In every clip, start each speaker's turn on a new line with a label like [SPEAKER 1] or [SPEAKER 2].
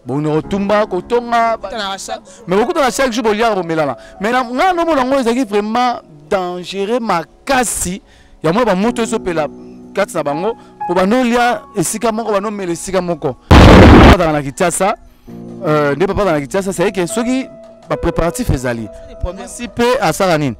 [SPEAKER 1] Bokende kotumba, kotonga, mais bokutana chaque jour, boliaka, bomelana. Mais ngai nomona yango ezalaki vraiment dangereux makasi ya mwa bamoto ezopela kati na bango, mpo bandolia esika moko, bandomela esika moko. Azalaka na Kinshasa, nde papa azala na Kinshasa. C'est que soki bapréparatif ezali, mwasi mpe asala nini?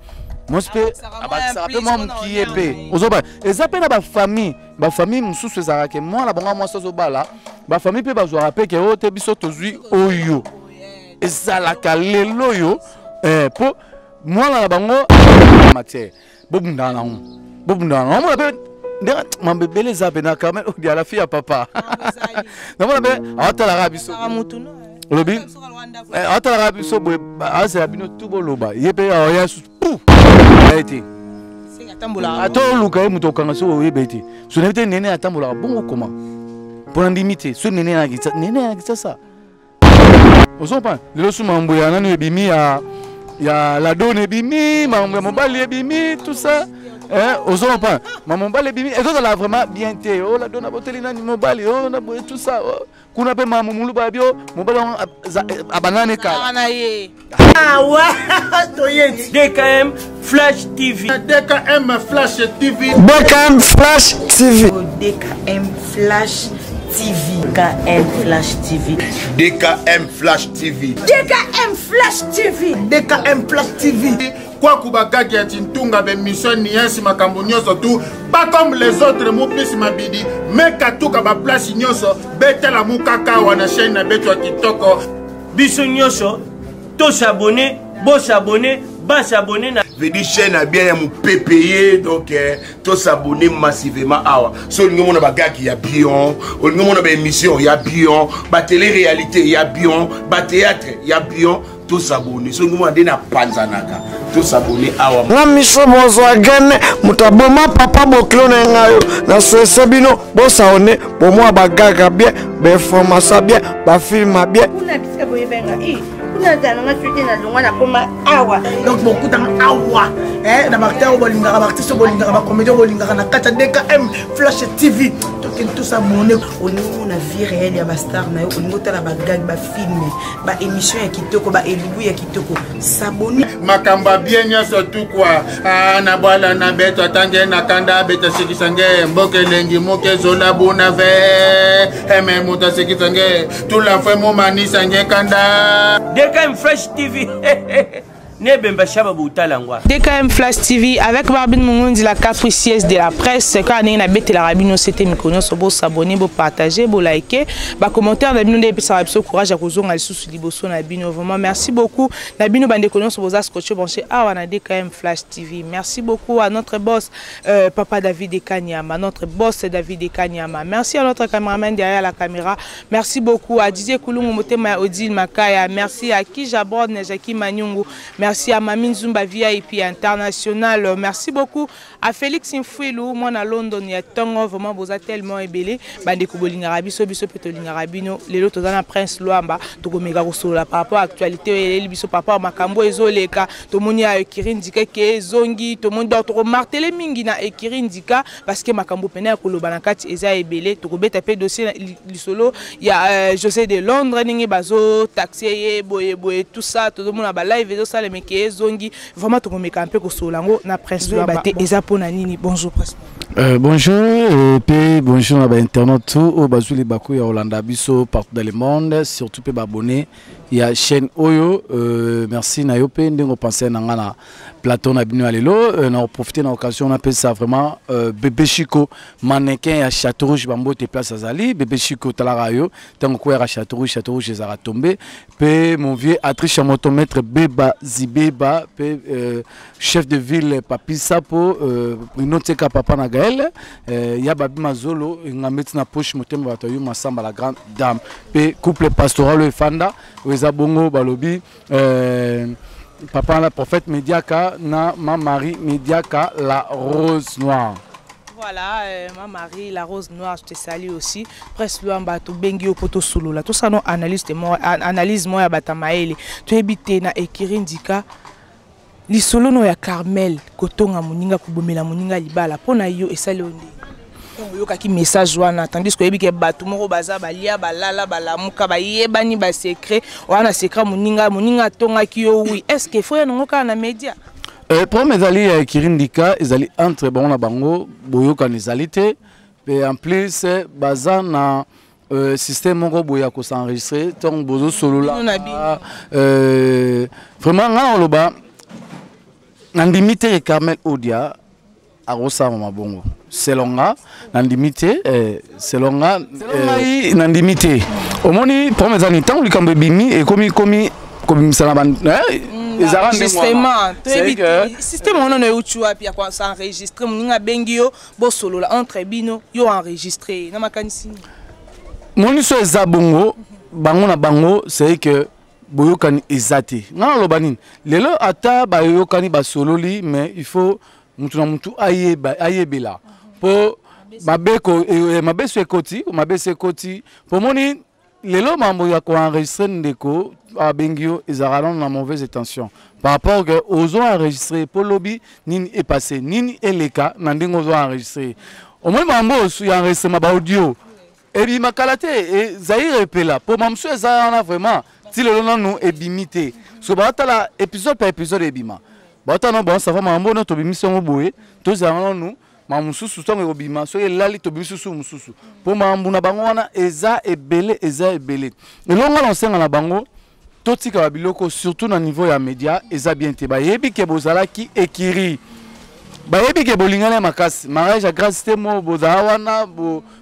[SPEAKER 1] Mwasi mpe abakisaka mpe mwa mokie mpe ozoba. Eza mpe na bafamille, bafamille mosusu ezalaka ke mwana bango mwasi azobala, bafamille mpe bazwaka mpe ke oyo te, biso tozwi oyo ezalaka lelo oyo mpo mwana na bango matière. Bobundaka nango, bobundaka nango. Omona mpe ndenge mambo ebele eza mpe na Carmel Odia, la fille ya papa. Namona mpe awatalaka biso, olobi awatalaka biso boye, azela bino tu boloba, ye mpe aoya susu pu ye te. Ata oluka ye moto okanga, soki oyeba ye te, so nayebi te nene atambolaka bongo koma mpo na ndimi te. So nene na Kinshasa, ozompa lelo su mambo ya nani ebimi, ya ladone ebimi, mambo ya mobali ebimi, tout ça. Ozompa mambo mobali ebimi, ezozala vraiment bien te. O ladone aboteli nani mobali o na boye, tout ça kuna mpe mambo moluba bio mobali abandani kala.
[SPEAKER 2] Awa toyeti
[SPEAKER 3] DKM Flash TV.
[SPEAKER 2] DKM Flash TV.
[SPEAKER 4] DKM Flash TV.
[SPEAKER 5] DKM Flash TV. DKM Flash TV.
[SPEAKER 6] DKM Flash TV.
[SPEAKER 7] DKM Flash TV.
[SPEAKER 2] DKM Flash TV. Kwaku bagagi ya tintunga, bemission niensi, makambo nyonso tu pas comme les autres. Mopesi mabidi mekatuka baplace nyonso, betala mokaka awa na chaîne na beto ya kitoko.
[SPEAKER 3] Biso nyonso tosabone, bosabone, basabone na
[SPEAKER 6] vedi chaîne ya bien ya mopepe ye. Donc tosabone massivement awa. So olingi omona bagaki ya bion, olingi omona baémission ya bion, batélé réalité ya bion, bathéâtre ya bion, tosabone. So olingi omona nde napanzanaka, tosabone awa.
[SPEAKER 4] Nga miso bozwa gene moto aboma papa bokilo na ngai oyo naswese bino bosaone bomwa bagaga bien, bainformation bien, bafilme bien.
[SPEAKER 7] Kuna bisika boyebenga i kuna azalanga soki nalongwa nakoma awa.
[SPEAKER 2] Donc bokutanga awa na baacteur oyo bolingaka, baartiste oyo bolingaka, bacomédien oyo bolingaka na kati ya DKM Flash TV. Tokende tosabone.
[SPEAKER 5] Olingi omona vie réelle ya bastar na yo, olingi otala bagag, bafilme, baémission ya kitoko, baelubu ya kitoko, sabone.
[SPEAKER 2] Makambo ya bien nyonso tukwa na bwala na beto atange na kanda abeta sekisa nge mboka elengi moke ezola buna ve eme moto asekisa nge tula fwe momanisa nge kanda.
[SPEAKER 3] DKM Flash TV nebemba shaba botala ngwa.
[SPEAKER 8] DKM Flash TV avec Barbine Mungundi, la capricieuse de la presse. Kaka ndenge nabetelaka bino sete mikolo nyonso, bosabone, bopartage, bolike, bacommentaire na bino nde epesaka biso courage ya kozonga lisusu liboso na bino. Vraiment merci beaucoup na bino bandeko nyonso boza scotché, branché awa na DKM Flash TV. Merci beaucoup à notre boss papa David Ekanyama, notre boss David Ekanyama. Merci à notre cameraman derrière la caméra. Merci beaucoup à Didier Kulungu Motema ya Odile Makaya. Merci à Kija Brodne, Jackie Manyungu. Merci à Mami Nzumba VIP International. Merci beaucoup à Félix Mfouilou, moi na London ya tongo. Vraiment boza tellement ebele bandeko bolingaka biso, biso pe tolingaka bino. Lelo toza na Prince Luamba, tokomeka kosolola par rapport à actualité oyo eleli biso, par rapport à makambo ezoleka. Tomoni ya Ekiri Ndika ke ezongi, tomoni. Donc tokomartele mingi na Ekiri Ndika parce que makambo pene ya koloba na kati eza ebele. Tokobeta mpe dossier lisolo ya José de Londres, ndenge bazotaxe ye boye boye, tout ça. Tozomona balive ezosalema ke ezongi. Vraiment tokomeka mpe kosolola yango na Prince Luamba te. Eza mpona nini? Bonjour Prince.
[SPEAKER 1] Bonjour et puis bonjour à internaute tout oyo bazwi libaku ya kolanda biso partout dans le monde, surtout mpe baabonné ya chaîne oyo. Merci na yo mpe ndenge opense na nga na plateau na bino ya lelo. Na oprofite na occasion napesa vraiment bébé Chico, mannequin ya Château Rouge, bambote place azali. Bébé Chico, talaka yo ntango koyaka Château Rouge, Château Rouge ezalaka tombe. Mpe mon vieux Atriche ya moto, maître Beba Zibeba, mpe chef de ville Papi Sapo, Bruno Teka, papa na Gaël, ya Babi Mazolo ngambe na poche motema bato yo Masamba, la grande dame, mpe couple pastoral oyo efanda oyo eza bongo balobi papa na prophète Mediaka na ma Marie Mediaka, la rose noire.
[SPEAKER 8] Voilà, ma Marie, la rose noire, je te salue aussi. Prince Luamba, tobengi yo poto solola. Tout ça non analyse de moi, analyse moi ya batamaele. Tu habité na Ekiri Ndika. Lisolo no ya Carmel kotonga moninga, kobomela moninga libala, mpo na yo esali yo ndenge? Ntango oyokaki message wana, tandis que oyebi ke bato moko baza balia, balala, balamuka, bayebani basecret wana, secret moninga, moninga atongaki yo, oui, est ce que faut ya nango kaka na média?
[SPEAKER 1] Problème ezali ya Kirindika, ezali entre bango na bango, boyokani ezali te. Mpe en plus baza na système moko boye ya kosenregistre ntango bozosolola.
[SPEAKER 8] Bino na bino.
[SPEAKER 1] Vraiment, ngai na koloba, nandimi te ke Carmel Odia akosala mabongo. Selon nga, nandimi te. Selon nga, selon ngai, nandimi te. Omoni, problème ezali ntango likambo ebimi, ekomi komi kobimisa na ban ezalaka ndenge wana.
[SPEAKER 8] Enregistrement,
[SPEAKER 1] C'est
[SPEAKER 8] toyebi
[SPEAKER 1] que
[SPEAKER 8] système wana na euti wapi ya kosenregistre? Moninga abengi yo, bosolola entre bino, yo enregistre na makanisi nini?
[SPEAKER 1] Moni, so eza bongo, bango na bango, c'est que boyokani eza te. Ngai naloba nini? Lelo ata bayokani, basololi, mais il faut mutu na mutu ayeba, ayebela mpo mabeko mabeso ekoti, mabeso ekoti. Mpo moni, lelo mambo ya koenregistre ndeko abengi yo, ezalaka nano na mauvaise intention par rapport ke ozo enregistre mpo lobi nini epasse, nini eleka na ndenge ozo enregistre. Omoni, mambo oyo ya enregistrement baaudio ebima kala te. Zaire epela mpo mamosu eza wana vraiment ti lelo nanu ebimi te. So baotala épisode par épisode ebima, baotala nano baosava makambo ono tobimisi yango boye, tozala nanu makambo mosusu ntango ekobima. Soki elali, tobimisi susu mosusu, mpo makambo na bango wana eza ebele, eza ebele. Elonga na osenga na bango, totika babiloko surtout na niveau ya média, eza bien te. Bayebi ke bozalaki ekiri, bayebi ke bolingana ya makasi, mariage ya Grâce te mo bozala wana,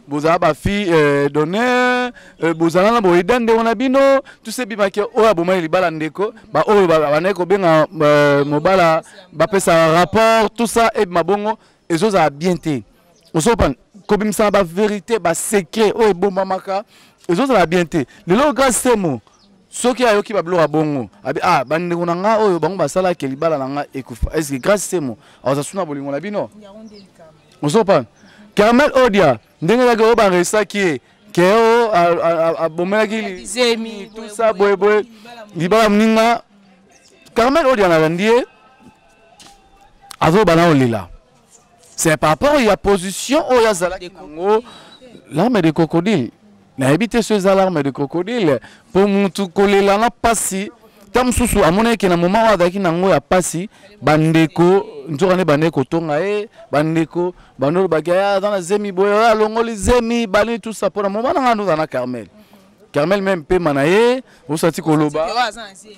[SPEAKER 1] bozala bafille d'honneur, bozala na boyeda ndeko na bino tuse ebimaki oyo abomaki libala ndeko, baoyo bandaki kobenga mobala, bapesa rapport, tout ça ebima bongo, ezozala bien te. Ozopana kobimisa na bavérité, basecret oyo ebombamaka, ezozala bien te. Lelo Grâce Temo, soki ayoki babiloko ya bongo, abi ah, bandeko na nga oyo bango basalaki libala na nga ekufa, est ce que Grâce Temo aza suna bolingo na bino? Ozopana Carmel Odia, ndenge ezalaki oyo baresaki ye ke oyo abomelaki
[SPEAKER 8] zemi,
[SPEAKER 1] tout ça boyeboye, libala moninga. Carmel Odia, nalandi ye, azoba na olela, c'est par rapport ya position oyo azalaki nango. Larme de crocodile, nayebi te so eza larme de crocodile, mpo mutu kolela na pasi ta mosusu amonaki ke na moment oyo azalaki nango ya pasi, bandeko nzoka nde bandeki kotonga ye, bandeko bando olobaki aya aza na zemi boye, oyo alongoli zemi bani, tout ça. Mpo na moment na ngai nozala na Carmel, Carmel même pema na ye osati koloba
[SPEAKER 8] Oyo aza na zemi.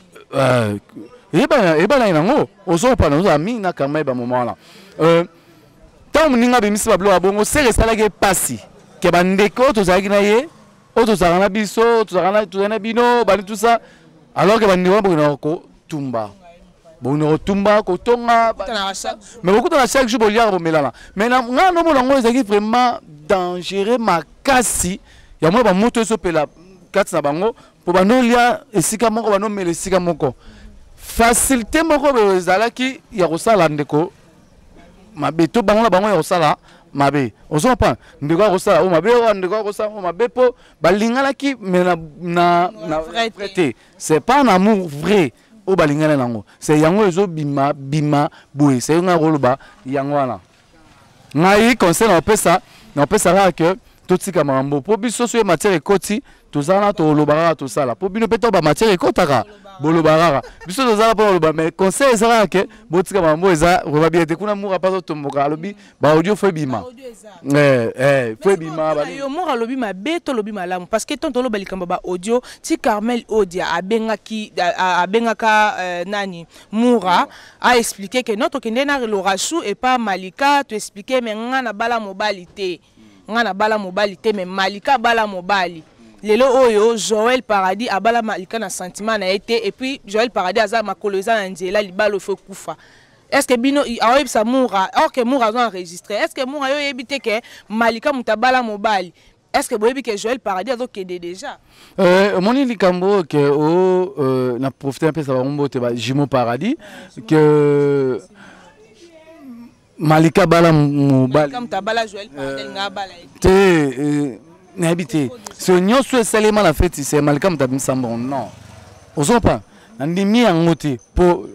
[SPEAKER 1] Eyebanaki nango, ozopana ozala mingi na Carmel bamoma wana. Ntango moninga abimisi babiloko ya bongo, sere esalaki epasi ke bandeko oyo tozalaki na ye, oyo tozalaka na biso, tozalaki na bino bani, tout ça, alors ke bandeko wana bokendaka kotumba, bokendaka kotumba, kotonga,
[SPEAKER 8] Okutanaka chaque jour.
[SPEAKER 1] Mais bokutana chaque jour, boliaka, bomelana, mais na ngai nomona yango ezalaki vraiment dangereux makasi. Ya mona bamoto ezopela kati na bango, mpo bandolia esika moko, bandomela esika moko, facilité moko boye ezalaki ya kosala ndeko mabe to bango na bango ya kosala mabe. Ozompa ndeko akosala oyo mabe, oyo ndeko akosala oyo mabe, mpo balinganaki mais na
[SPEAKER 8] vrai
[SPEAKER 1] vrai te. C'est pas un amour vrai oyo balingana nango, c'est yango ezobima bima boye. C'est ngai koloba yango wana. Ngai conseil na opesa, na opesa kaka ke totika makambo, mpo biso soki matière ekoti, tozala na toloba kaka, tosala mpo bino mpe to bamatière ekotaka, boloba kaka, biso tozala mpo koloba. Mais conseil eza kaka ke botika makambo, eza vraiment bien te. Kuna mura mpa totomboka, alobi baaudio faut ebima. Faut ebima.
[SPEAKER 8] Yo moko alobi mabe to olobi malamu? Parce que tonto oloba likambo ba audio ti Carmel Odia abengaki, abengaka nani, Mura a expliqué que non, tokende na Lorachou epa Malika, to expliqué, mais nga na bala mobali te, nga na bala mobali te, mais Malika bala mobali. Lelo oyo Joël Paradis abala Malika na sentiment na ye te, et puis Joël Paradis aza makolo eza na nzela, libala ofo ekufa. Est ce que bino aoyebisa Mura, or que Mura azo enregistré, est ce que Mura yo oyebi te ke Malika moto abala mobali? Est ce que boyebi ke Joël Paradis azokende déjà?
[SPEAKER 1] Omoni likambo oyo ke o na profite napesa bango mbote, ba jumeau Paradis, ke Malika bala mobali.
[SPEAKER 8] Malika moto abala Joël Paradis, alinga abala ye.
[SPEAKER 1] Te, nayebi te so nyonso esalema na feti, se Malika moto abimisa mbongo. Non, ozopa nandimi yango te, mpo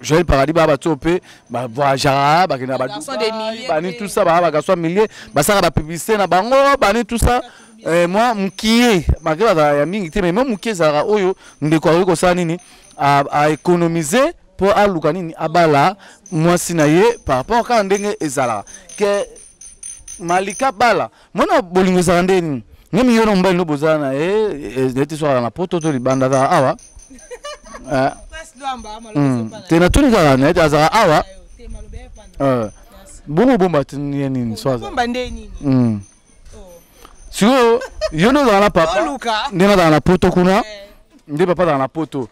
[SPEAKER 1] Joël Paradis ba bato mpe bavoyageaka, bakenda badubai, bani tout ça, baa bagarçon millier, basalaka bapublicité na bango, bani tout ça. Eh, mwa mokie, malgré bazalaka ya mingi te, mais mwa mokie ezalaka oyo ndeko akoki kosala nini, aéconomise mpo aluka nini, abala mwasi na ye par rapport kaka ndenge ezalaka ke Malika bala mwana. Bolingo ezalaka nde nini? Ngemi yo na mobali no bozala na ye neti so azala na poto to libanda, azala awa te? Natuni kaka, neti azala awa bongo, bomba te ye nini so azala sikoyo? Yo nde ozala na papa ndenge azala na poto kuna, nde papa azala na poto.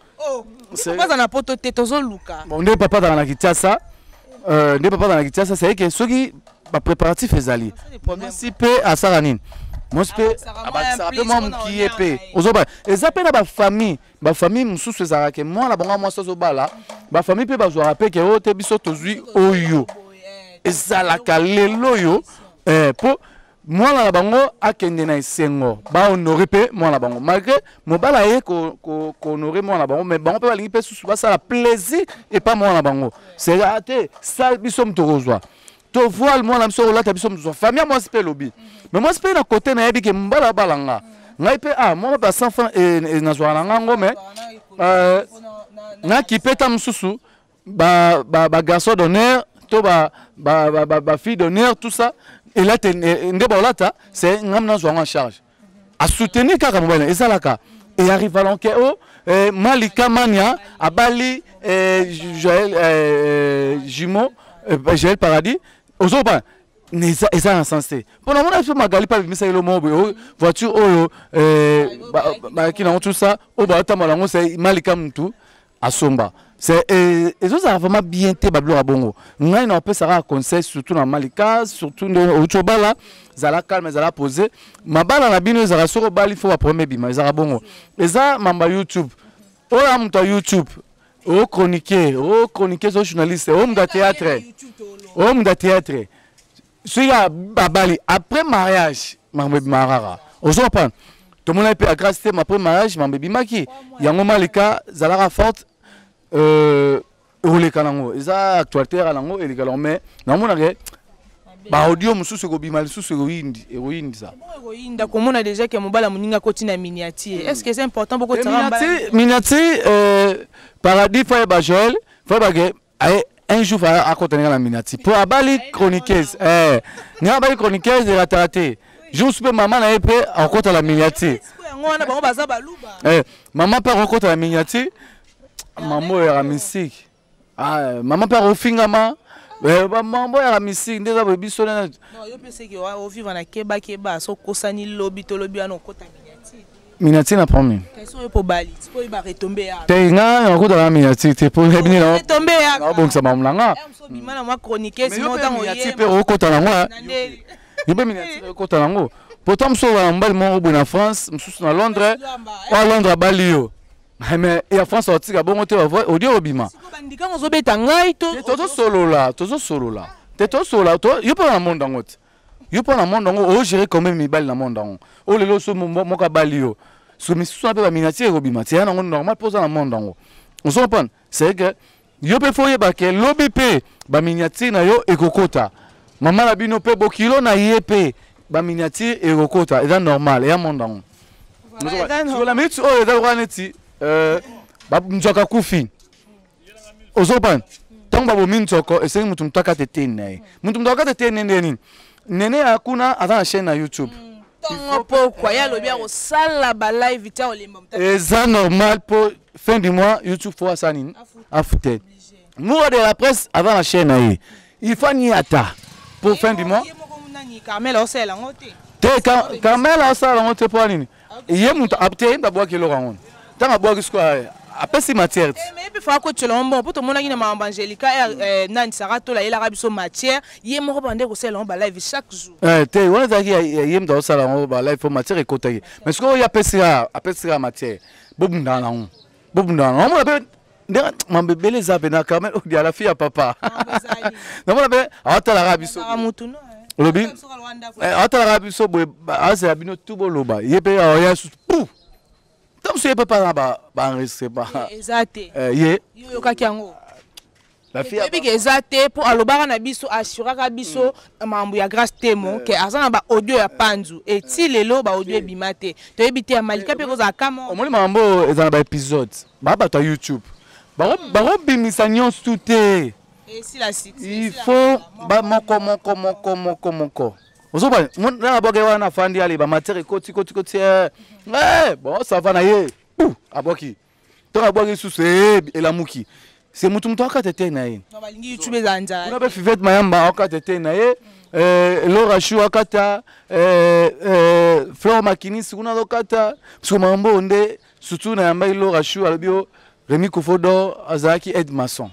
[SPEAKER 8] Papa na poto te, tozoluka.
[SPEAKER 1] Bon, nde papa azala na Kinshasa, nde papa azala na Kinshasa, c'est que soki bapréparatif ezali, mwasi mpe asala nini, mwasi mpe abakisaka mpe mwa mokie mpe ozobala. Eza mpe na bafamille, bafamille mosusu ezalaka ke mwana bango mwasi azobala, bafamille mpe bazwaka mpe ke oyo te, biso tozwi oyo ezalaka lelo oyo mpo mwana na bango akende na esengo, bahonore mpe mwana na bango. Malgré mobali aye kohonore mwana na bango, mais bango mpe balingi mpe susu basala plaisir epa mwana na bango. C'est te sal biso moto kozwa to voile mwana biso kolata, biso moto famille ya mwasi mpe elobi. Mais mwasi mpe na kote nayebi ke mobali abalanga ngai mpe, ah, mwana mpe 100 franc nazwaka na ngango, mais nakipe ta mosusu bagarçon d'honneur to bafille d'honneur, tout ça elate nde baolata, c'est ngam nazwa yango en charge, asoutenir kaka mobali. Ezalaka e arrive alonke o Malika Mania abali Joël jumeau, Joël Paradis, ozoba eza na sens te. Mpo namona biso Magali mpe abimisaki elo moko boye, voiture oyo bayaki nango, tout ça, oyo baotambola yango, c'est Malika mutu asomba. C'est ezozala vraiment bien te, babiloko ya bongo. Ngai na opesaka conseil surtout na Malika, surtout nde outi obala, zala calme, ezala posé. Mabala na bino ezala, soki obali, fo baproblème ebima, ezalaka bongo. Eza mamba YouTube oyo, moto ya YouTube, o chroniqueur, o chroniqueuse, o journaliste, o moto ya théâtre, o moto ya théâtre, soki abali, après mariage makambo ebimaka kaka. Ozo comprendre? Tomonaki mpe ya Grâce te, après mariage makambo ebimaki yango. Malika, zalaka forte, ekoleka nango, eza actualité yaka nango, eleka nango. Mais naomonake baaudio mosusu ekobima lisusu, ekoyindi, ekoyindisa.
[SPEAKER 8] Ekoyinda komona déjà ke mobali ya moninga akoti na miniature. Est ce que c'est important
[SPEAKER 1] bokotaka miniature? Paradis fa yeba, Joël fa yebake un jour fa akota ndenge na miniature mpo abali chroniqueuse, ndenge abali chroniqueuse erataka te. Jour mosusu mpe mama na ye mpe akokota na miniature.
[SPEAKER 8] Yango wana bango baza baluba.
[SPEAKER 1] Mama mpe akokota na miniature, mama oyo yaka mystique, mama mpe akofingama, bamambo yaka mystique nde eza boye. Biso
[SPEAKER 8] yo mpe seki ovivre na kebakeba, so okosani lobi, tolobi wana okota miniature.
[SPEAKER 1] Miniature na promis.
[SPEAKER 8] Kasi oyo mpo bali po oyeba retombe ya
[SPEAKER 1] te, nga nakota na miniature te, po yebi nini
[SPEAKER 8] retombe ya
[SPEAKER 1] naobongisa makambo na nga.
[SPEAKER 8] Bima na mwa chroniqueuse mo ntango
[SPEAKER 1] miniature mpe okota nango, yo mpe miniature okota nango. Pourtant mosusu ozala mobali moko boye na France, mosusu na Londres, oyo Londres abali yo, mais ya France otika bongo te, audio obima.
[SPEAKER 8] Bandikango ozobeta ngai to
[SPEAKER 1] Tozosolola, tozosolola te, tozosolola. Yo mpe na monde yango te, yo mpo na monde yango ogere quand même mibali na monde yango oyo. Lelo so moko abali yo, so misusu wana mpe baminiature ekobima ti ya nango normal, mpo oza na monde yango. Ozo comprendre? C'est que yo mpe fo oyeba ke lobi mpe baminiature na yo ekokota, mama na bino mpe bokilo na ye mpe baminiature ekokota, eza normal, eya monde yango. La minute oyo eza lokola neti nzoka akufi, ozopana ntango babomi nzoko, esengi motu motu akata eteni na ye. Motu motu akata eteni nde nini? Nene ya kuna aza na chaîne na YouTube.
[SPEAKER 8] Ntongo pokwa ye alobi akosala balive te, akolemba.
[SPEAKER 1] Eza normal, mpo fin du mois YouTube fo asala nini? Afute. Moura de la presse aza na chaîne na ye, il faut niata pour fin du mois.
[SPEAKER 8] Carmel aosala yango te.
[SPEAKER 1] Te, Carmel aosala yango te. Mpo nini? Ye moto te, ye moto abwaki eloko yango. Ntango abwaki sikoyo, apesi matière te.
[SPEAKER 8] Mais ye mpe faka kotiela yango mbongo, mpo tomonaki na makambo Angélika, nani, Sara Tola ayelaka biso matière, ye moko bande kosala yango balive chaque jour.
[SPEAKER 1] Te, wana ezalaki ye moto azosala yango balive mpo matière ekotaki. Mais sikoyo oyo apesi kaka matière, bobundaka nango, bobundaka nango. Omona mpe ndenge mambo ebele eza mpe na Carmel Odia, la fille ya papa. Namona mpe aotalaka biso, olobi aotalaka biso boye, azela bino tu boloba, ye mpe aoya susu pu ntango mosusu ye mpe mpana baenregistre
[SPEAKER 8] eza te.
[SPEAKER 1] Ye
[SPEAKER 8] yo oyokaki yango.
[SPEAKER 1] La fille
[SPEAKER 8] Toyebi ke eza te, mpo alobaka na biso, assuraka biso makambo ya Grâce Temo ke aza na baaudio ya panzu. Eti lelo baaudio ebima te, toyebi te ya Malika mpe kozala kama.
[SPEAKER 1] Omoni makambo oyo eza na baépisode, baa bato ya YouTube bakobimisa nyonso te.
[SPEAKER 8] Esila succès.
[SPEAKER 1] Il faut ba moko moko moko moko moko. Ozoba na abwaki wana, afandi, ale bamatière ekoti koti koti, bon, ça va na ye. Pou abwaki, ntango abwaki lisusu, elamuki se mutu mutu akata te na ye.
[SPEAKER 8] Non, balingi YouTube ezala nzala.
[SPEAKER 1] Kuna mpe Fivete Mayamba akata te na ye, Laura Chou akata, Flore Makinisi kuna azokata. Parce que makambo oyo nde surtout na yambaki Laura Chou, alobi o Rémi Kofodor azalaki aide maçon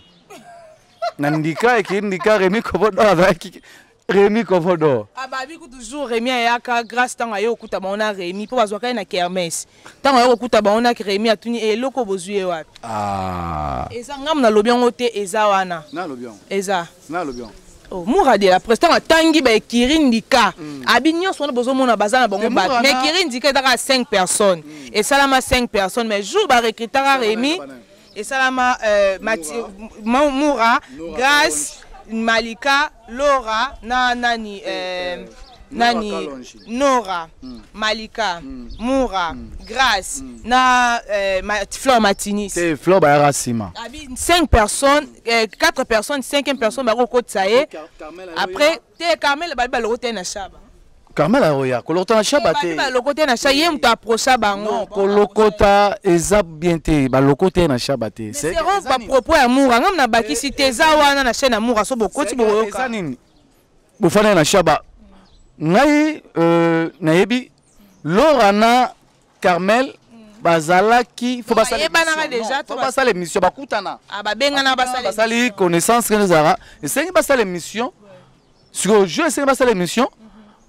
[SPEAKER 1] na ndika ekei ndika. Rémi Kofodor azalaki Rémi Kofodor.
[SPEAKER 8] Ababi kutu jour Rémi ayaka, Grâce ntango aye kokuta bango na Rémi, mpo bazwaka ye na kermesse, ntango aye kokuta bango na Rémi, atuni: "Eloko bozwi ye wapi?"
[SPEAKER 1] Ah.
[SPEAKER 8] Eza ngambo nalobi yango te, eza wana.
[SPEAKER 1] Nalobi yango.
[SPEAKER 8] Eza
[SPEAKER 1] Nalobi yango.
[SPEAKER 8] Oh, Moura de la presse, ntango atangi baekiri ndika, abi nyonso wana bozomona baza na bango
[SPEAKER 1] Te
[SPEAKER 8] bato.
[SPEAKER 1] Moura
[SPEAKER 8] Mais ekiri ndika ezaka 5 personnes, esalama 5 personnes, mais jour barecrutaka Rémi, esalama Moura, Grâce, Malika, Laura na nani, nani?
[SPEAKER 1] Kalonji.
[SPEAKER 8] Nora, Malika, Moura, Grâce na Fleur Matinis.
[SPEAKER 1] Te, Fleur bayaka nsima.
[SPEAKER 8] Abi 5 personnes, 4 personnes, 5e personne bakokotisa ye après te. Carmel babi baloko te na Shaba.
[SPEAKER 1] Carmel aoya kolokota na Shaba
[SPEAKER 8] babi
[SPEAKER 1] te.
[SPEAKER 8] Baloko te na Shaba, ye moto approcha bango.
[SPEAKER 1] Non, kolokota eza bien te, balokota ye na Shaba te.
[SPEAKER 8] Zero bapropos ya Moura, ngam na bakisi te, eza wana na chaîne ya Moura, so bokoti
[SPEAKER 1] Eza
[SPEAKER 8] bokoyoka.
[SPEAKER 1] nini bofanda na Shaba? Ngai nayebi Laura na Carmel bazalaki, fo basala
[SPEAKER 8] Bayebanaka
[SPEAKER 1] émission.
[SPEAKER 8] déjà,
[SPEAKER 1] Non,
[SPEAKER 8] to
[SPEAKER 1] fo basala émission, bakutana.
[SPEAKER 8] Ah, babengana, basala.
[SPEAKER 1] Basali connaissance kende ezalaka, esengi basala émission. Sikoyo jeu esengi basala émission,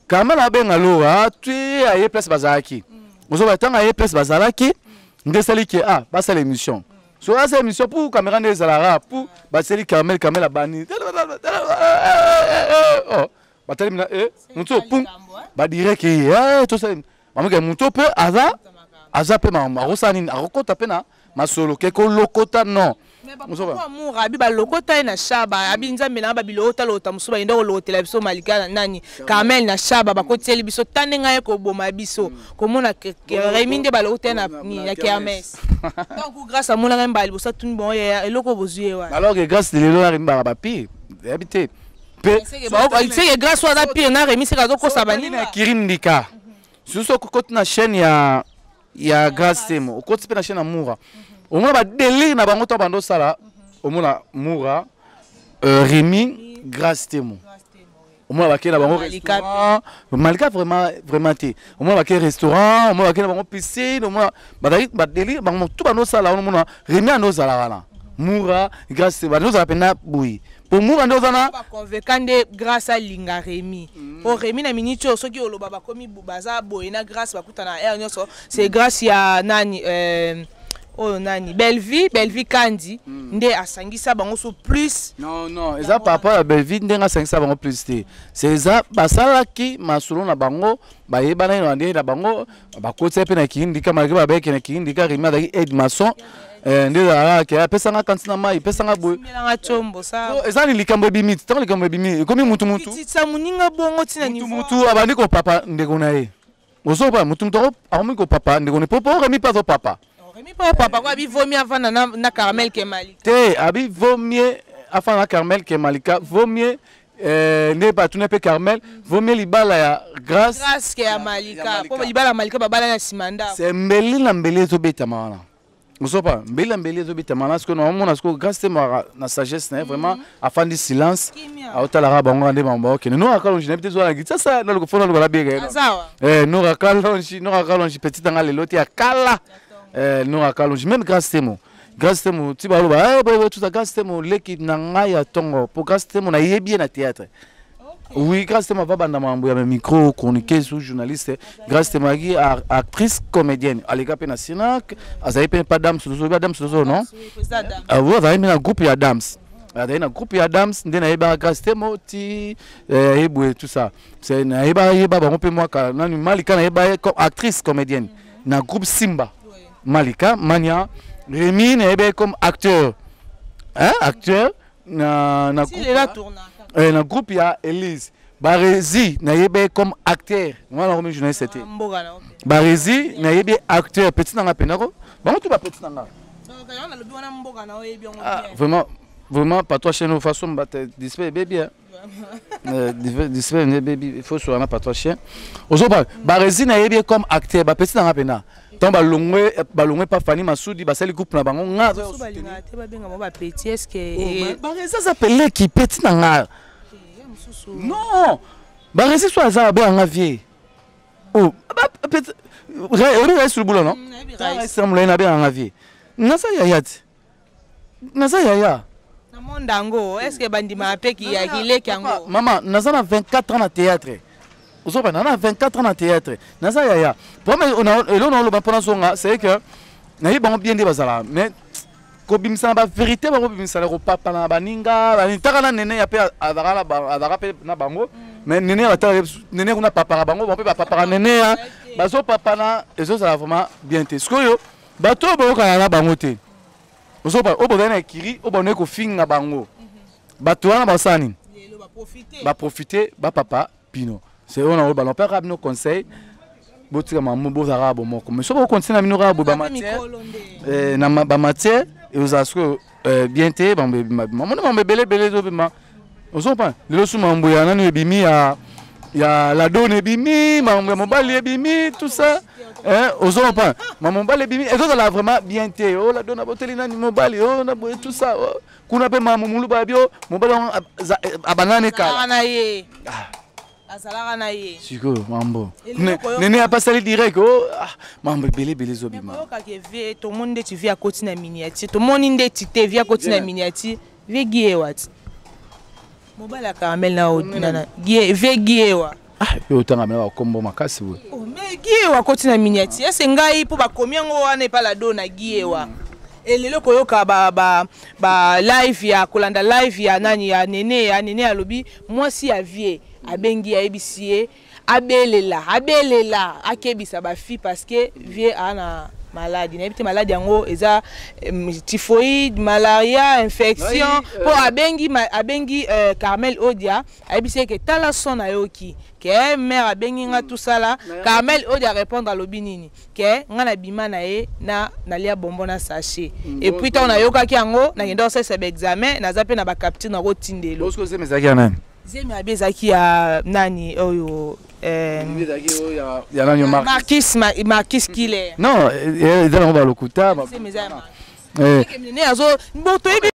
[SPEAKER 1] Carmel abenga Laura ti aye place bazalaki. Ozoba ntango aye place bazalaki nde esali ke ah, basala émission. So asala émission pour caméra nde ezalaka pour basali Carmel. Carmel abani, oh, batali mina e motu oyo pum badirect ye tosala bamoke motu mpe aza mpe makambo akosala nini, akokota mpe na masolo ke kolokota non.
[SPEAKER 8] Amour abi balokota ye na Shaba, abi Nzambe na babilokota lokota mosusu, bayenda kolokotela biso Malika na nani, Carmel na Shaba, bakotieli biso ta ndenge aye koboma biso komona Rémi nde balokota ye na kermesse. Donc Grâce amonaka ye mbala liboso, atuni bango: "Yaya, eloko bozwi ye wana?"
[SPEAKER 1] Alors que Grâce lelo na Rémi baka bapire, yabi te mpe.
[SPEAKER 8] Seke Grâce oyo aza pire na Rémi, seke azokosa baninga.
[SPEAKER 1] Na Kiri Ndika susu, okoti na chaîne ya Grâce Temo, okoti mpe na chaîne ya Moura, omona badélire na bango to bando osala. Omona Moura, Rémi, Grâce Temo, omona bakei na bango
[SPEAKER 8] Malika.
[SPEAKER 1] Restaurant, Malika vraiment vraiment te. Omona bakei restaurant, omona bakei na bango piscine, omona bazali badélire bango tu bando osala wana. Omona Rémi ande ozala wana, Moura, Grâce bando ozala mpena boye, po Moura nde oza na
[SPEAKER 8] Baconvaincre nde Grâce alinga Rémi, po Rémi na miniti oyo soki oloba bakomi baza boye na Grâce, bakutana na aire nyonso, c'est grâce ya nani, oyo nani, Bellevie, Bellevie Kandi nde asangisa bango so plus.
[SPEAKER 1] Non, non, eza par rapport ya Bellevie ndenge asangisa bango plus te. C'est eza basalaki masolo na bango, bayebanaki na ndenge na bango, bakotisa mpe na Kirindika. Malgré babeki na Kirindika, Rémi azalaki aide maçon. Nde ezalaka ke apesanga kanti na mai, epesanga boye.
[SPEAKER 8] Melanga tiombo sa.
[SPEAKER 1] So, eza ni likambo ebimi, ntango likambo ebimi ekomi mutu mutu.
[SPEAKER 8] Kitisa moninga bongo ntina
[SPEAKER 1] mutu
[SPEAKER 8] niveau.
[SPEAKER 1] Mutu abandi kopapa ndeko na ye, ozoba mutu mutu akomi kopapa ndeko na ye, po Rémi mpe azopapa.
[SPEAKER 8] Rémi mpo papa ko abi vomi avanda na Carmel ke Malika.
[SPEAKER 1] Te, abi vaut mieux afanda na Carmel ke Malika, vaut mieux nde batuna mpe Carmel, vaut mieux libala ya Grâce.
[SPEAKER 8] Grâce ke ya Malika, po libala ya Malika babala na nsima ndako.
[SPEAKER 1] C'est mbeli na mbeli ezobetama wana, ozopa mbeli na mbeli ezobetama wana. Sikoyo naomona sikoyo Grâce te maka na sagesse na ye, vraiment afandi silence.
[SPEAKER 8] Kimia.
[SPEAKER 1] Aotalaka bango nde bango baokende. Nora Kalonji nayebi te, zwa na sasa fo naluka nabeka ye.
[SPEAKER 8] Azawa.
[SPEAKER 1] Nora Kalonji, Nora Kalonji petite anga lelo te ya kala. Nora Kalonji, même Grâce Temo, Grâce Temo ti baloba boye tuta Grâce Temo leki na ngai ya ntongo, po Grâce Temo nayebi ye na théâtre. Oui, Grâce Temo ava banda makambo ya micro, chroniqueuse ou journaliste, Grâce Temo azalaki actrice comédienne, aleka mpe na Sinac, azali mpe pa Dams, tozobi Adams tozo non.
[SPEAKER 8] Président Adam.
[SPEAKER 1] Ah, oui, azali mpe na groupe ya Adams, azali na groupe ya Adams nde nayebaka Grâce Temo ti yebwe tout ça. C'est nayeba yeba bango mpe mwaka nani, Malika nayeba ye comme actrice comédienne na groupe Simba, Malika Mania. Rémi nayeba ye comme acteur, hein, acteur. na groupe, na groupe ya Elise Barezi. Nayebi ye comme acteur wana, nakomi journaliste te. Barezi, nayebi ye acteur, petit nanga mpenako, bango tu bapetit nanga. Ah, vraiment, vraiment, patwa chaîne façon bata display ebebi, display ebebi, il faut soana patwa chien ozoba. Barezi, nayebi ye comme acteur, bapetit nanga mpena. Ntango balongwe, balongwe pa Fani Masudi, basali groupe na bango, nga Barezi aza peleki, petit na nga. Non, Barezi so aza abenganga vie. Oh, oyebi Rais Lubula, non? Rais Molai, nabenganga vie. Naza yaya ti, naza yaya.
[SPEAKER 8] Na monde yango, est ce que bandimaka mpe kileki yango?
[SPEAKER 1] Mama, naza na 24 ans na théâtre, ozoba na 24 ans na théâtre, naza yaya. Problème eloko na oloba mpona zonga, c'est que nayebi bango bien nde bazala, mais kobimisa na bavérité, bakobimisa na kopapa na baninga. Taka na nene ya mpe azalaka mpe na bango, mais nene batala nene kuna, papaka bango, bango mpe bapapaka nene ya bazopapana, ezozala vraiment bien te. Sikoyo bato oyo boyokana na bango te, ozoba oyo bozali na ekiri, oyo bandoi kofinga bango, bato wana basala nini? Baprofite bapapa bino. C'est oyo na oyo balon mpe kaka bino conseil: botika mamu, bozala kaka bomoko. Mais soki bokontinue na bino kaka boye, bamatière na bamatière ezala sikoyo bien te. Mamoni mambo ebele ebele ezobima, ozompa lelo su mambo ya nani ebimi, ya ladone ebimi, mambo ya mobali ebimi, tout ça, ozompa mambo mobali ebimi, ezozala vraiment bien te. O ladone aboteli nani mobali o na boye, tout ça kuna mpe mambo mulu babio mobali abanani kala.
[SPEAKER 8] Na ye azalaka na ye.
[SPEAKER 1] Sikoyo mambo nene apasali direct o mambo ebele ebele ezobima.
[SPEAKER 8] Oyokaka vie, tomoni ndeti vie akoti na miniature, tomoni ndeti te vie akoti na miniature. Vie Giewa ti mobali ya Caramel na vie Giewa.
[SPEAKER 1] Yo otanga mena bakombo makasi boye.
[SPEAKER 8] Mais Giewa akoti na miniature, ese ngai mpo bakomi yango wana epa lado na Giewa. Elelo koyoka ba live ya kolanda live ya nani, ya nene, ya nene alobi mwasi ya vie abengi, ayebisi ye abelela, abelela, akebisa bafille parce que vie aa na maladi, nayebi te maladi yango eza typhoïde, malaria, infection, mpo abengi Carmel Odia, ayebisi ye ke tala son nayoki ke mare abengi nga tosala. Carmel Odia répondre, alobi nini? Ke nga na bima na ye na nalia bonbon na sachet, et puis ntango nayokaki yango, nakenda kosalisa baexamen, naza mpe na bacapture, nakotindelo.
[SPEAKER 1] Ezalaki ya nani?
[SPEAKER 8] Zemi abi ezalaki ya nani oyo?
[SPEAKER 1] Ya nani?
[SPEAKER 8] Marquis, Marquis Killer.
[SPEAKER 1] Non, eza nango balokuta.
[SPEAKER 8] Nene azo bo toyebi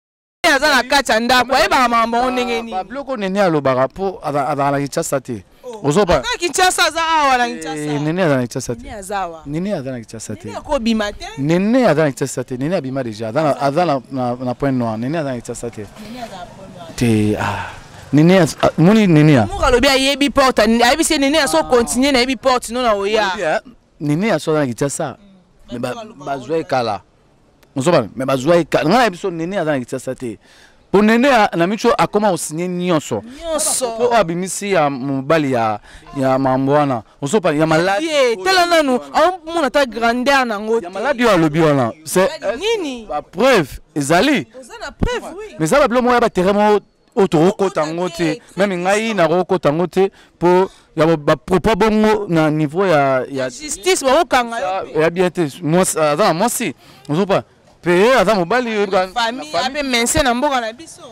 [SPEAKER 8] aza na kati ya ndako, ayebaka makambo yango ndenge nini.
[SPEAKER 1] Babiloko nene alobaka mpo azalaka na Kinshasa te, ozoba.
[SPEAKER 8] Kinshasa, aza awa na Kinshasa.
[SPEAKER 1] Nene aza na Kinshasa te.
[SPEAKER 8] Aza awa.
[SPEAKER 1] Nene aza na Kinshasa te.
[SPEAKER 8] Akobima te.
[SPEAKER 1] Nene aza na Kinshasa te. Nene abima déjà, aza na Point Noir. Nene aza na Kinshasa te te. Ah, nene moni nene ya
[SPEAKER 8] Moka alobi ayebi porte, ayebisi nene aso continue, nayebi porte no na oya.
[SPEAKER 1] Nene aso aza na Kinshasa, mais bazwa ekala, ozoba, mais bazwa ekala. Ngai na biso, nene aza na Kinshasa te, mpo nene na miso akoma kosigne nyonso.
[SPEAKER 8] Nyonso.
[SPEAKER 1] Mpo oyo abimisi ya mobali ya mambo wana, ozopa ya maladi.
[SPEAKER 8] Ye tala nanu, aomona ata grandeur nango.
[SPEAKER 1] Ya maladi oyo alobi wana, c'est
[SPEAKER 8] nini?
[SPEAKER 1] Bapreuve ezali.
[SPEAKER 8] Oza na preuve, oui.
[SPEAKER 1] Mais eza babilo moko ya baterrain moko oyo tokokota yango te. Même ngai nakokota yango te, mpo ya bapropos bongo na niveau ya
[SPEAKER 8] justice, bakokanga yo.
[SPEAKER 1] Ya bien te. Aza na mwasi, ozopa mpe aza mobali.
[SPEAKER 8] Famille ape mense na mboka na biso.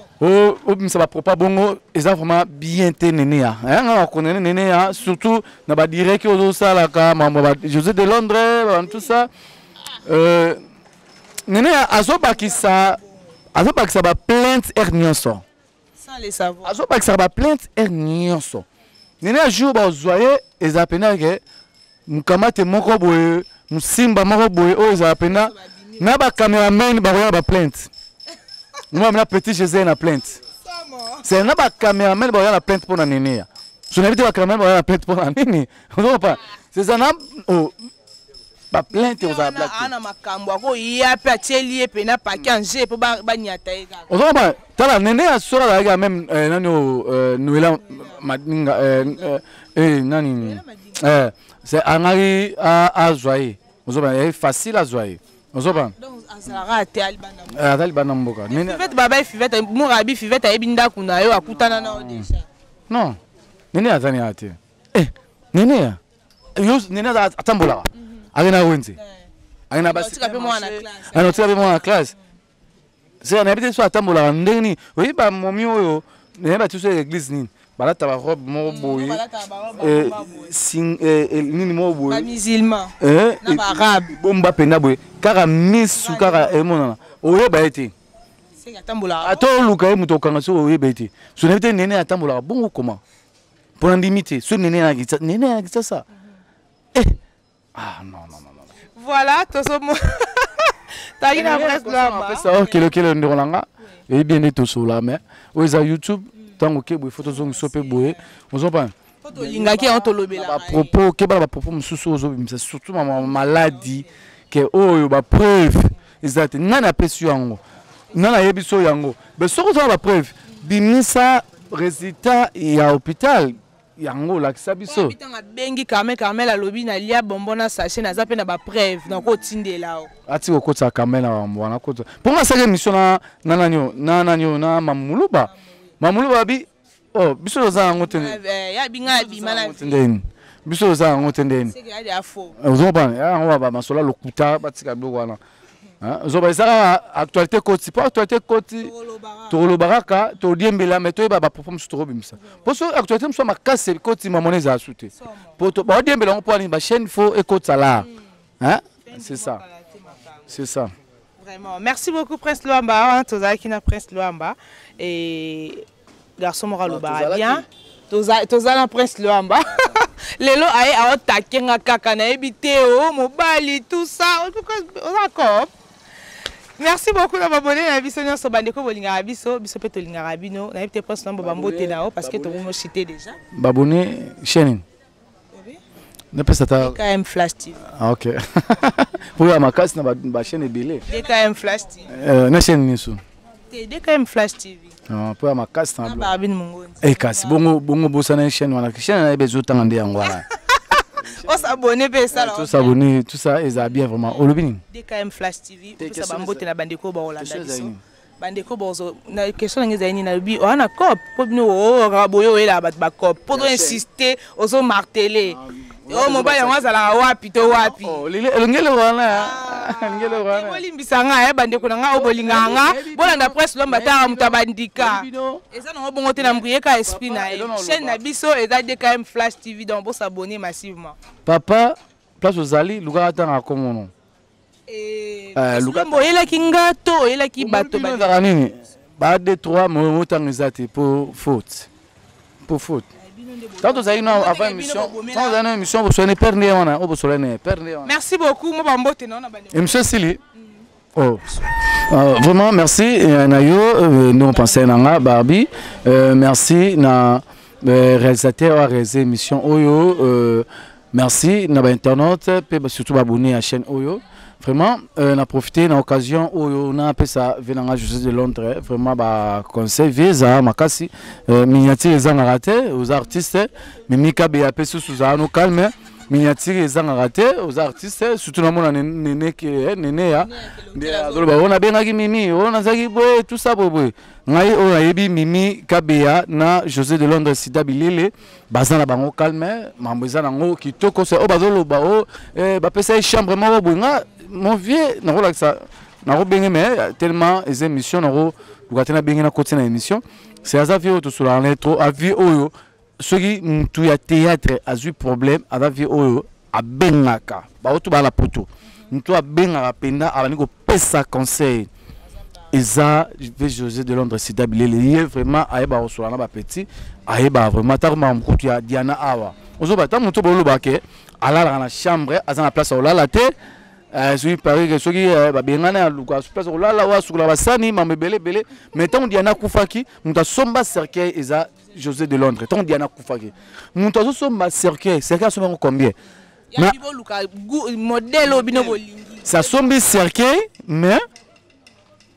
[SPEAKER 1] Obimisa bapropos bongo eza vraiment bien te. Nene ya nga nakondane nene ya, surtout na badirect oyo ozosalaka mambo ya José de Londres, tout ça. Nene azobakisa baplainte aire nyonso.
[SPEAKER 8] Sans le savoir.
[SPEAKER 1] Azobakisaka baplainte aire nyonso. Nene ya jour bazwa ye, ezala mpena ke mokamate moko boye, mosimba moko boye oyo ezala mpena na bacameraman bakoya na baplainte. Moi na petit Jésus na plainte, c'est na bacameraman bakoya na plainte mpona nene ya so nayebi te. Bacameraman bakoya na plainte mpona nini? Ozokopa, c'est ça na baplainte ozala blague.
[SPEAKER 8] Ana makambo akoya mpe atieli ye mpe na paki ange mpo banyata ye kaka.
[SPEAKER 1] Ozomona, tala nene ya solo azalaki même nani oyo, Noela Madinga, nani, c'est angaki azwa ye, ozomona, facile azwa ye, ozomona.
[SPEAKER 8] Azalaka te alibanda.
[SPEAKER 1] Aza libanda mboka.
[SPEAKER 8] Fivette baba Fivette morabi Fivette ayebi ndako na yo akutana na yo déjà.
[SPEAKER 1] Non. Nene aza ni ate. Eh, nene ya. Yo nene aza atambolaka. Ake na wenze. Ake na basi.
[SPEAKER 8] Otika pe mwana classe.
[SPEAKER 1] Ana otika pe mwana classe. Sera nayebi te so atambolaka ndenge nini. Oyebi ba momi oyo nayeba te so église nini. Balata ba robe moko boye. Nini moko boye.
[SPEAKER 8] Ba musulman. Na ba arabe.
[SPEAKER 1] Bomba penda boye. Kaka misu kaka emonana. Oyeba ye te. Ata oluka ye moto okanga soki oyeba ye te. So nayebi te nene atambolaka bongo koma. Mpo na ndimi te. So nene na Kinshasa, nene na Kinshasa. Eh. Ah non non non non.
[SPEAKER 8] Voilà, tozomo. Tali na presse lamba.
[SPEAKER 1] Pesa oh kelo kelo ndeko na nga. Et bien nde tosola mais oyo eza YouTube ntango oke boye fo tozongisa mpe boye ozopana
[SPEAKER 8] tolingaki yango tolobela
[SPEAKER 1] bapropos okeba na bapropos mosusu oyo ozobimisa surtout mama maladi ke oyo bapreuve eza te nani apesi yo yango nani ayebisi yo yango mais soki oza na bapreuve bimisa résultat ya hôpital yango olakisa biso
[SPEAKER 8] ntango abengi Carmel, Carmel alobi nalia bonbon na sachet, naza mpe na bapreuve nakotindela o.
[SPEAKER 1] Ati kokotisa Carmel na bambo wana kota mpo nga asaki émission na na nani oyo na nani oyo na Mamuluba. Mamuluba abi oh biso toza yango te.
[SPEAKER 8] Ya binga abima na
[SPEAKER 1] ndeni biso toza yango te ndeni ozomopana yango bamasolo ya lokuta batika biloko wana. Ozoba eza kaka actualité koti mpo actualité koti tokoloba kaka todiembela mais toyeba bapropos mosusu tokobimisa mpo so actualité mosusu ya makasi ekoti mamona ezala su te mpo baodiembela yango mpo ani bachaîne fo ekotisa la. C'est ça, c'est ça.
[SPEAKER 8] Vraiment, merci beaucoup Prince Luamba. Tozalaki na Prince Luamba et garçon moko alobaka bien. Toza na Prince Luamba. Lelo aye aotake nga kaka nayebi te o mobali tout ça. Oza ko. Merci beaucoup na babone na biso nyonso bandeko bolingaka biso biso mpe tolingaka bino. Nayebi te Prince Luamba bambote na yo parce que tokomo chiter déjà.
[SPEAKER 1] Babone chaîne. Napesa ta
[SPEAKER 8] DKM Flash TV.
[SPEAKER 1] Ah, ok. Pour ya makasi na ba chaîne ebele.
[SPEAKER 8] DKM Flash TV.
[SPEAKER 1] Na chaîne niso.
[SPEAKER 8] Te DKM Flash TV.
[SPEAKER 1] Ah, pour ya makasi na
[SPEAKER 8] Barbine Mongondi.
[SPEAKER 1] Eh kasi bongo bongo bosana chaîne wana. Chaîne na bezo tanga nde yango wana.
[SPEAKER 8] On s'abonner pe ça.
[SPEAKER 1] Tout s'abonner, tout ça eza bien vraiment. Olobi nini?
[SPEAKER 8] DKM Flash TV. Pesa ba mbote na bandeko ba olanda biso. Bandeko bozo na question nanga ezali nini nalobi oza na cop mpo bino okaka boye oyelaka bato bacop mpo to insiste ozo martele oyo mobali yango azalaka wapi to wapi
[SPEAKER 1] elongeli wana
[SPEAKER 8] bolimbisa nga bandeko na nga oyo bolingaka nga bolanda Presse Lomba taka moto abandika eza nango bongo te na mbuyeka esprit na ye chaîne na biso eza DKM Flash TV, donc bosabonner massivement.
[SPEAKER 1] Papa place ozali lukaka ntanga komono.
[SPEAKER 8] Oyelaki nga to oyelaki bato?
[SPEAKER 1] Ezalaka nini ba 2 3 motanga eza te po faute po faute ntango tozalaki na avant émission, ntango tozalaki na émission bosolani père nde wana oyo bosolani père nde wana.
[SPEAKER 8] Merci beaucoup mo bambote na wana.
[SPEAKER 1] Émission esili. Oh. Vraiment merci na yo nous on pensait na nga Barbie, merci na réalisateur a réalisé émission oyo, merci na ba internaute pe surtout ba abonné à chaîne oyo. Vraiment na profité na occasion oyo na pesa venanga José de Londres vraiment ba conseil visa makasi, miniature ezangaka te aux artistes Mimi Kabe ya pe susu za no calme miniature ezangaka te aux artistes surtout namona nene ke nene ya nde azoloba oyo nabengaki Mimi oyo nazalaki boye tout ça boye boye ngai oyo nayebi Mimi Kabeya na José de Londres Sida Bilele baza na bango calme mambo eza nango kitoko se oyo bazoloba o bapesa ye chambre moko boye nga mon vieux nakolakisa nakobenge mais tellement eza émission nakoluka te nabenge nakoti na émission. C'est aza vieux oyo tosolaka na ye trop avie oyo soki mutu ya théâtre azwi problème aza vieux oyo abengaka baoto baa na poto mutu abengaka mpenza abandi kopesa conseil eza ve José de Londres Sida Bilele ye vraiment ayeba kosola na bapetit ayeba vraiment tako makambo kutu ya Diana awa ozoba ntango moto boloba ke alalaka na chambre aza na place ya kolala te soki paris ke soki babengana ya luka place kolala oyo asukola basani mambo ebele ebele mais ntango Diana akufaki moto asomba cercueil eza José de Londres. Ntango Diana akufaki moto azosomba cercueil, cercueil asomba yango combien?
[SPEAKER 8] Modèle oyo bino bolingi.
[SPEAKER 1] Asombi cercueil mais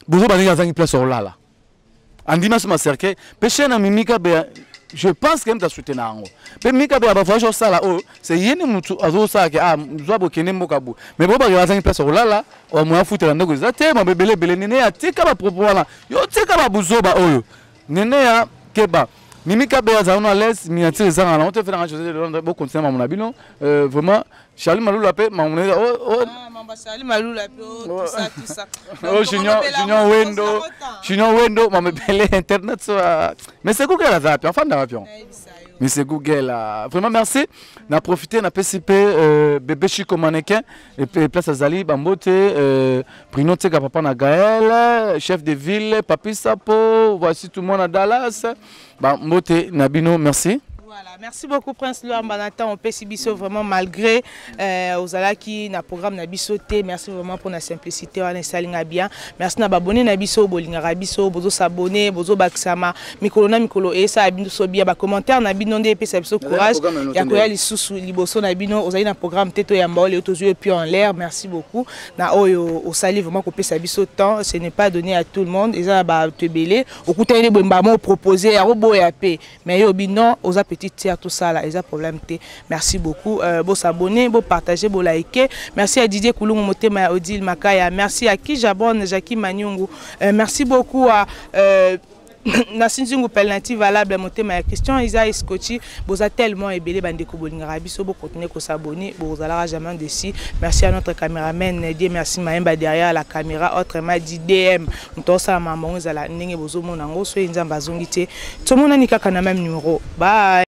[SPEAKER 1] bozo bandenge azangi place ya kolala andimi asomba cercueil mpe chaine na Mimi Kabeya. Je pense que mutu asoutenaka yango mpe mika mpe ya bavoyage osala oyo se ye nde mutu azosala ke ah zwa bokende mboka boye, mais bo bake bazangi place ya kolala, moya futela ndeko eza te, mabe ebele ebele. Nene ya tika bapropos wana, yo tika babuzoba oyo. Nene ya keba, Mimi Kabe azala no à l'aise, miniature ezanga nango te. Fenanga José de Londres, bocontinue mamu na bino. Vraiment Charlie Malula mpe mamu na
[SPEAKER 8] oh, oh. Ah, Charlie Malula mpe oh, tout ça, tout ça.
[SPEAKER 1] Oh, Junior, Junior Wendo, Junior Wendo, mamu ebele internet so. Mais c'est Google aza wapi, afanda wapi? Mais c'est Google. Vraiment merci. Na profité na pesi mpe bébé Chico mannequin et puis place azali bambote, Bruno Teka, papa na Gaël, chef de ville Papi Sapo, voici tout le monde à Dallas, bambote na bino, merci.
[SPEAKER 8] Voilà, merci beaucoup Prince Luamba Nathan, opesi biso vraiment malgré ozalaki na programme na biso te. Merci vraiment pour la simplicité wana, esalinga bien. Merci na babone na biso, bolingaka biso, bozo s'abonner, bozo bakisama mikolo na mikolo esala biso bien. Ba commentaire na bino nde epesa biso courage ya koya lisusu liboso na bino. Ozali na programme te, toyamba oyo tozwi et puis en l'air. Merci beaucoup na oyo osali vraiment kopesa biso temps, ce n'est pas donné à tout le monde. Eza na bato ebele okutani boye mbamo proposer yango boya pe, mais yo bino oza petite tiers, tout ça là eza problème te. Merci beaucoup, bo s'abonner, bo partager, bo liker. Merci à Didier Kulungu Motema ya Odile Makaya, merci à Kijabon Jackie Manyungu, merci beaucoup à nasinzingu penalty valable motema ya Christian Isaïe Scotchi. Boza tellement ebele bandeko bolingaka biso, bokontinue kosabonner, bozalaka jamais déçu. Merci à notre caméraman Dieu merci Maemba derrière la caméra, autrement dit DM, moto osala makambo yango ezala ndenge bozomona yango. Soki Nzambe azongi te, tomonani kaka na même numéro. Bye.